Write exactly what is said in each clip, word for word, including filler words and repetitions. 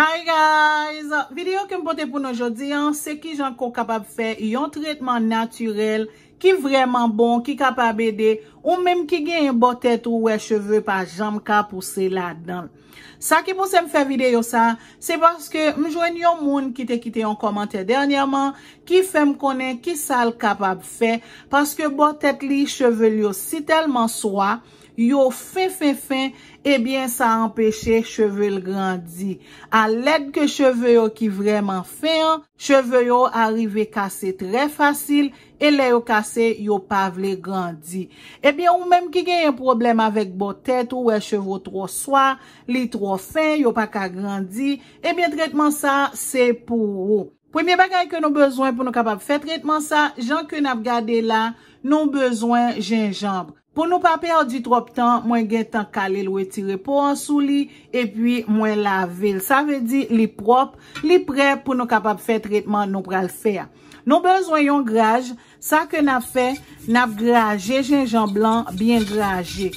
Hi guys! Videyo ke m pote pou nou jodi an, se kijan ke w kapab fè yon tretman natirèl ki vrèman bon, ki kapab ede ou menm ki genyen bò tèt ou wè cheve pa janm ka pouse ladan l. Sa ki pouse m fè videyo sa, se paske m jwenn yon moun ki te kite yon kòmantè dènyèman ki fè m konnen kisa l kapab fè, paske bò tèt li, cheve l yo si tèlman swa, yo fen, fen, fen, ebyen, sa anpeche cheve l grandi. Alèd ke cheve yo ki vrèman fen an, cheve yo arive kase trè fasil, e lè yo kase, yo pa vle grandi. Ebyen, ou menm ki genyen pwoblèm avèk bò tèt ou, wè cheve w twò swa, li twò fen, yo pa ka grandi, ebyen, tretman sa, se pou ou. Premye bagay ke nou bezwen pou nou kapab fè tretman sa, jan ke n ap gade la, nou bezwen jenjanm. Pou nou pa pèdi twòp tan, mwen gentan kale l, retire po an sou li, epi mwen lave l. Sa vle di li pwòp, li prè pou nou kapab fè tretman nou pral fè a. Nou bezwen yon graj, sa ke n ap fè, n ap graje jenjanm lan, byen graje.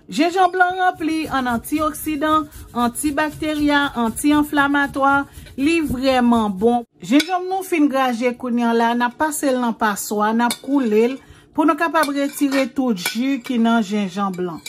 Jenjanm lan ranpli an antioksidan, antibakterya, anti-anflamatwa, li vrèman bon. Jenjanm nou fin graje kounye a la, n ap pase l nan paswa, n ap koule l pou nou kapab retire tout ji ki nan jenjanm lan.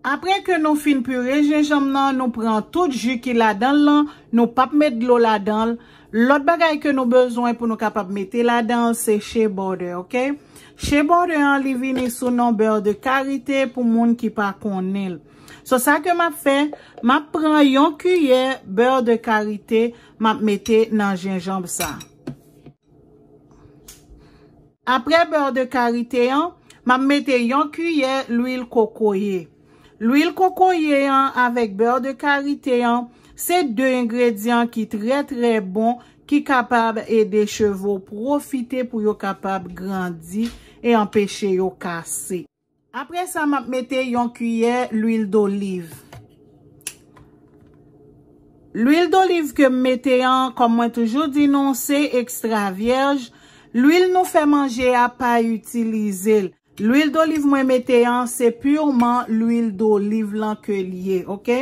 Apre ke nou fin pire jenjanm nan, nou pran tout ji ki ladan l lan, nou p ap met dlo ladan l. Lòt bagay ke nou bezwen pou nou kapab mete ladan l, se shea butter, oke? Shea butter an, li vini sou non beurre de karité pou moun ki pa konnen l. So, sa ke m ap fè, m ap pran yon kiyè beurre de karité, m ap mete nan jenjanm sa. Apre beurre de karité an, m ap mete yon kiyè lwil kokoye. Lwil kokoye an avèk beurre de karité an, se de engredyan ki trè, trè bon, ki kapab ede cheve w pwofite pou yo kapab grandi e anpeche yo kase. Apre sa, m ap mete yon kiyè lwil doliv. Lwil doliv ke m mete an, kòm mwen toujou di nou, se ekstra vyèj. Lwil nou fè manje a, pa itilize l. Lwil doliv mwen mete an, se pirman lwil doliv lan ke l ye, oke?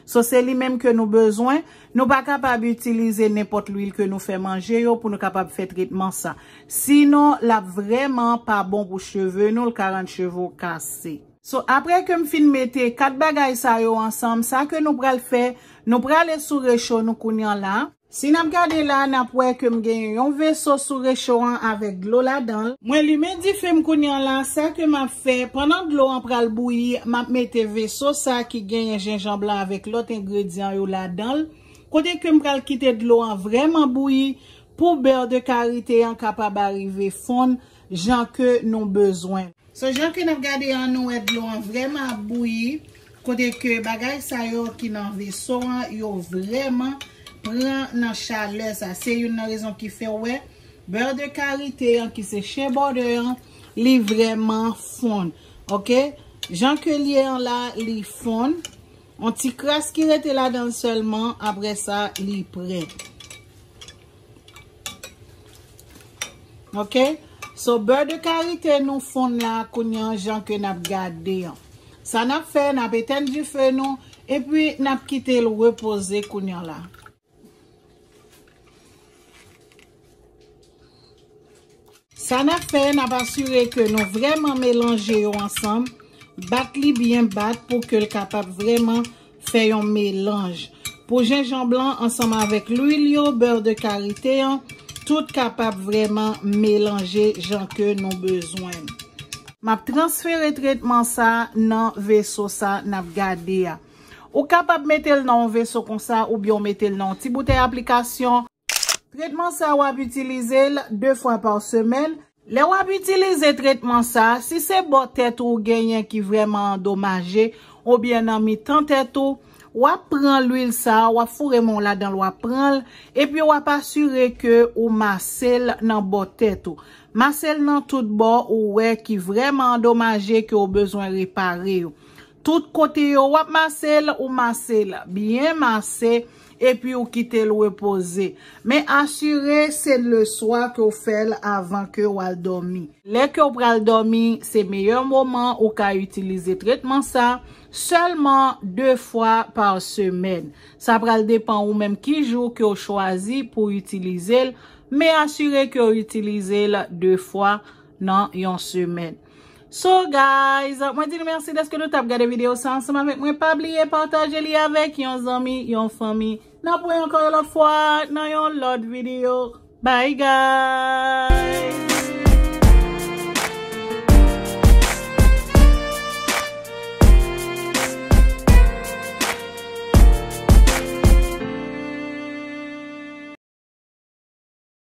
So, se li menm ke nou bezwen. Nou pa kapab itilize nenpòt lwil ke nou fè manje yo pou nou kapab fè tretman sa. Sinon, l ap vrèman pa bon pou cheve nou, l ka rann cheve w kase. So, apre ke m fin mete kat bagay sa yo ansanm, sa ke nou pral fè, nou prale sou recho nou kounye a la. Si n ap gade la, n ap wè ke m genyen yon veso sou recho an avèk dlo ladan l. Mwen limen dife m kounye a la, sa ke m ap fè, pandan dlo an pral bouyi, m ap mete veso sa ki genyen jenjanm lan avèk lòt engredyan yo ladan l. Kote ke m pral kite dlo an vrèman bouyi pou beurre de karité an kapab arive fonn jan ke nou bezwen. So, jan ke n ap gade an, nou wè dlo an vrèman ap bouyi, kote ke bagay sa yo ki nan veso an, yo vrèman pran nan chalè sa. Se youn nan rezon ki fè w wè beurre de karité an, ki se shea butter an, li vrèman fonn. Oke? Jan ke l ye an la, li fonn. On ti kras ki rete ladan l sèlman, apre sa, li prè. Oke? So, beurre de karité nou fonn la kounye a jan ke n ap gade an. Sa n ap fè, n ap etèn dife nou, epi n ap kite l repoze kounye a la. Sa n ap fè, n ap asire ke nou vrèman melanje yo ansanm, bat li byen bat pou ke l kapab vrèman fè yon melanj. Pou jenjanm lan ansanm avèk lwil yo, beurre de karité an, tout kapab vrèman melanje jan ke nou bezwen. M ap transfere tretman sa nan veso sa n ap gade a. Ou kapab mete l nan yon veso konsa oubyen w mete l nan yon ti boutèy aplikasyon. Tretman sa w ap itilize l de fwa pa semèn. Lè w ap itilize tretman sa, si se bò tèt ou genyen ki vrèman andomaje oubyen nan mitan tèt ou, w ap pran lwil sa, w ap foure men w ladan l, w ap pran l, epi w ap asire ke ou mase l nan bò tèt ou. Mase l nan tout bò ou wè ki vrèman andomaje ke w bezwen repare yo. Tout kote yo w ap mase l, ou mase l byen mase, epi ou kite l repoze. Men asire se leswa ke w fè l avan ke w al dòmi. Lè ke w pral dòmi, se meyè moman ou ka itilize tretman sa, sèlman de fwa pa semèn. Sa pral depann ou menm ki jou ke w chwazi pou w itilize l, men asire ke w itilize l de fwa nan yon semèn. So guys, mwen di nou mèsi dèske nou t ap gade videyo sa ansanm avèk mwen. Pa bliye pataje li avèk yon zanmi, yon fanmi. N ap wè ankò yon lòt fwa nan yon lòt videyo. Bye guys.